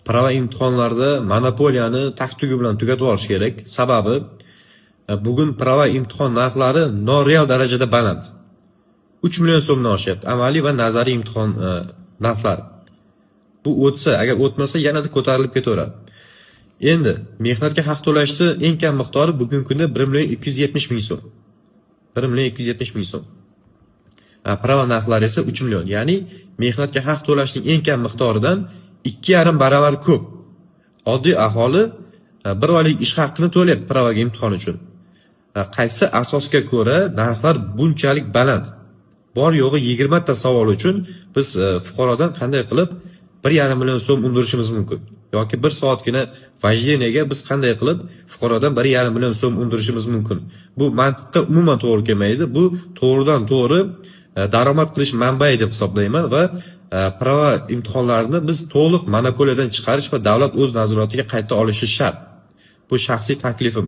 Prava imtihonlarida monopoliyani tag-tugi bilan tugatib yuborish kerak. Sababi bugun prava imtihon narxlari noreal darajada baland. 3 million so'mdan oshyapti amaliy va nazariy imtihon narxlari. Bu o'tsa, agar o'tmasa, yanada ko'tarilib ketaveradi. Endi mehnatga haq to'lashni eng kam miqdori bugungi kunda 1 million 270 ming so'm. 1 million 270 ming so'm. Prava narxlari esa 3 million. Ya'ni mehnatga haq to'lashning eng kam miqdoridan 2,5 baravar ko'p. Oddiy aholi bir oylik ish haqini to'layapti pravaga imtihon uchun. Qaysi asosga ko'ra narxlar bunchalik baland? Bor yo'g'i 20 ta savol uchun biz fuqarodan qanday qilib 1,5 million so'm undirishimiz mumkin? Yoki bir soatgina вождение ga biz qanday qilib fuqarodan 1,5 million so'm undirishimiz mumkin? Bu mantiqqa umuman to'g'ri kelmaydi. Bu to'g'ridan to'g'ri daromad qilish manbai deb hisoblayman va prava imtihonlarini biz to'liq monopoliyadan chiqarish va davlat o'z nazoratiga qayta olishi shart. Bu shaxsiy taklifim.